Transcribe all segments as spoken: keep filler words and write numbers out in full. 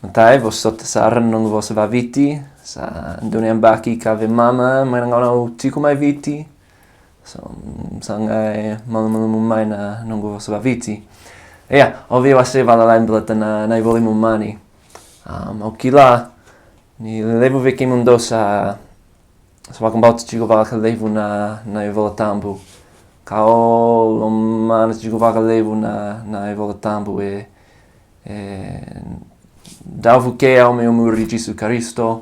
Matai, vosota sara na noqu vosa vaViti. Sa dua na yabaki ka veimama mai na gauna au tiko mai Viti. So, sa qai malumalumu mai na noqu vosa vaViti. Ia, au via wasea vakalailai baleta na, na iVola i Momani. Um, au kila ni levu vei kemudou sa, sa vakabauta tiko vakalevu na, na iVola Tabu. Ka o lomana tiko vakalevu na, na iVola Tabu, e, e dau vukei au meu muri Jisu Karisito,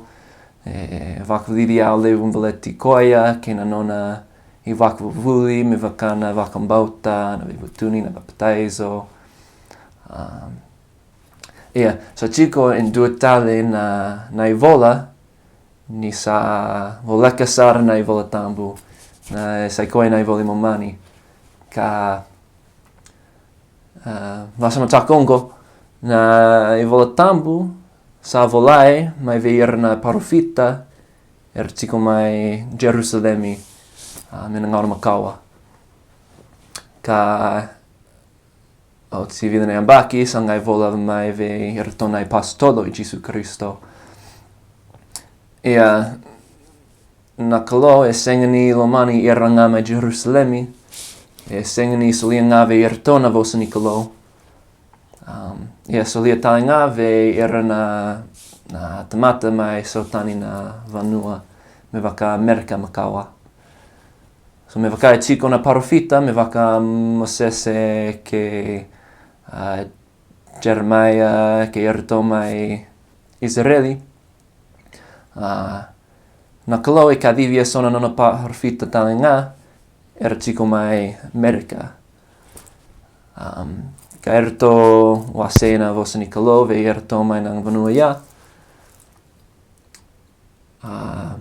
e vakavulici au levu baleti koya kei na nona ivakavuvuli, me vaka na vakabauta, na veivutuni, na papitaiso. Um, ia, sa tiko e dua tale na, na ivola ni sa voleka sara na iVola Tabu, na, e, sa i koya na iVola i Momani. Ka, a, vakasamataka oqo, na iVola Tabu sa volai mai vei ira na parofita era tiko mai Jerusalemi, a, mai na gauna makawa. Ka oti e vica na yabaki sa qai vola mai vei iratou na iapositolo i Jisu Karisito. Ia, na Kalou e sega ni lomani ira ga mai Jerusalemi, e sega ni solia ga vei iratou na vosa ni Kalou. Um, ia, solia tale ga vei ira na, na tamata mai so tani na vanua, me vaka Amerika makawa. So me vaka e tiko na parofita, me vaka Mosese kei, a, Jeremaia kei iratou mai Isireli. A, na Kalou e kacivi e so na nona parofita tale ga era tiko mai Amerika. Um, ka eratou wasea na vosa ni Kalou vei iratou mai na vanua ya. A,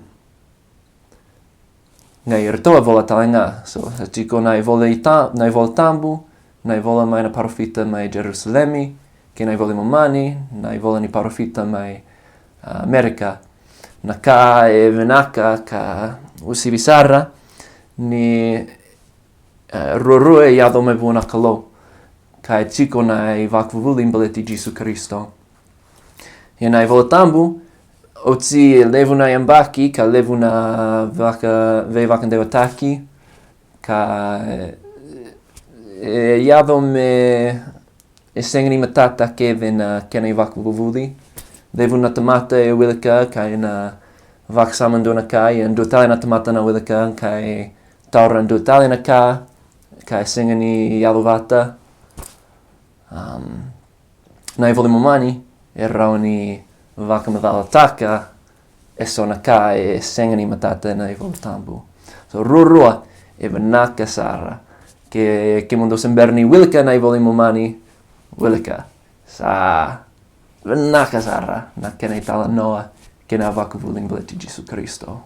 qai eratou a vola tale ga. So, sa tiko na ivola i ta-, na iVola Tabu, na ivola mai na parofita mai Jerusalemi, kei na iVola i Momani, na ivola ni parofita mai, a, Amerika. Na ka e vinaka ka uasivi sara ni, e, ruarua e yaco mai vua na Kalou, ka e tiko na ivakavuvuli baleti Jisu Karisito. Ia na iVola Tabu, oti e levu na yabaki ka levu na vaka-, veivakadewataki, ka, e, e yaco me e sega ni matata kece na kena ivakavuvuli. Levu na tamata e wilika ka ena vakasama dua na ka, ia dua tale na tamata na wilika ka e taura dua tale na ka, ka e sega ni yalovata. Um, na iVola i Momani e rawa ni vakamacalataka e so na ka e sega ni matata ena iVola Tabu. So ruarua e vinaka sara. Ke kemudou se bera ni wilika na iVola i Momani, wilika. Sa vinaka sara na kena italanoa kei na vakavuvuli baleti Jisu Karisito.